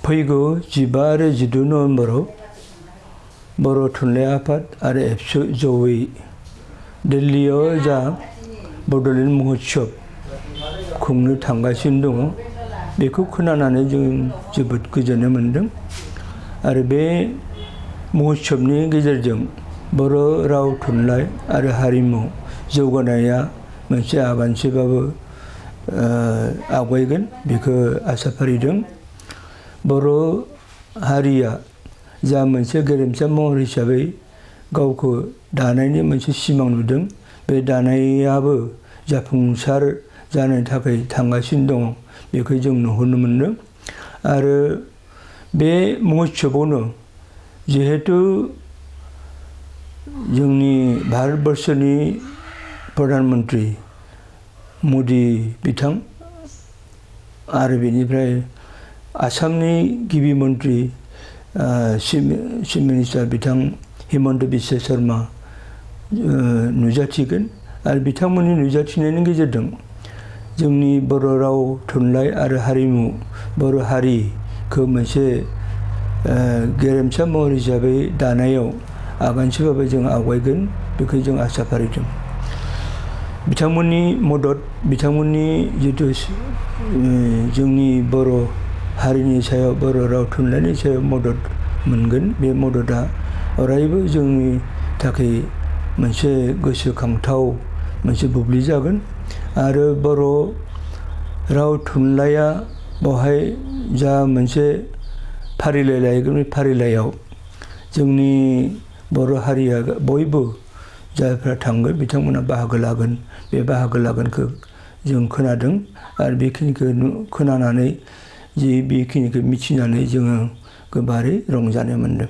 फैगौ 15 आरो 16 नभेम्बराव बर' थुनलाइ आफाद आरो एबसु जयै दिल्लीयाव जा बड'लेण्ड महोत्सब खुंनो थांगासिनो दङ बेखौ खोनानानै जों जोबोद गोजोननाय मोनदों आरो बे महोत्सबनि गेजेरजों बर' राव थुनलाइ आरो हारिमु जौगानाया मोनसे आगानसेबाबो आवगायगोन बेखौ आसा फारिदों। बर' हारिया जा मोनसे गेरेमसा महर हिसाबै गावखौ दानायनि मोनसे सिमां नुदों बे दानायाबो जाफुंसार जानो थाखाय थांगासिनो दङ बेखौ जों नुहुरनो मोनदों आरो बे महोत्सबावनो जिहेतु जोंनि भारतबर्षनि प्रधान मन्त्रि मदि बिथां आरो बेनिफ्राय आसामनि गिबि मन्त्रि चिफ मिनिस्टार बिथां हिमन्त बिश्व शर्मा नुजाथिगोन आरो बिथांमोननि नुजाथिनायनि गेजेरजों जोंनि बर' राव थुनलाइ आरो हारिमु बर' हारिखौ मोनसे गेरेमसा महर हिसाबै दानायाव आगानसेबाबो जों आवगायगोन बेखौ जों आसा फारिदों। बिथांमोननि मदद बिथांमोननि जितु जोंनि बर' हारिनि सायाव बर' राव थुनलाइनि सायाव मदद मोनगोन बे मददा अरायबो जोंनि थाखाय मोनसे गोसोखांथाव मोनसे बुब्लि जागोन आरो बर' राव थुनलाइया बेवहाय जा मोनसे फारिलाइ लायगोन बे फारिलाइयाव जोंनि बर' हारिया बयबो जायफ्रा थांगोन बिथांमोना बाहागो लागोन बे बाहागो लागोनखौ जों खोनादों आरो बेखिनिखौ खोनानानै जि बेखिनिखौ मिथिनानै जोङो गोबारै रंजानाय मोनदों।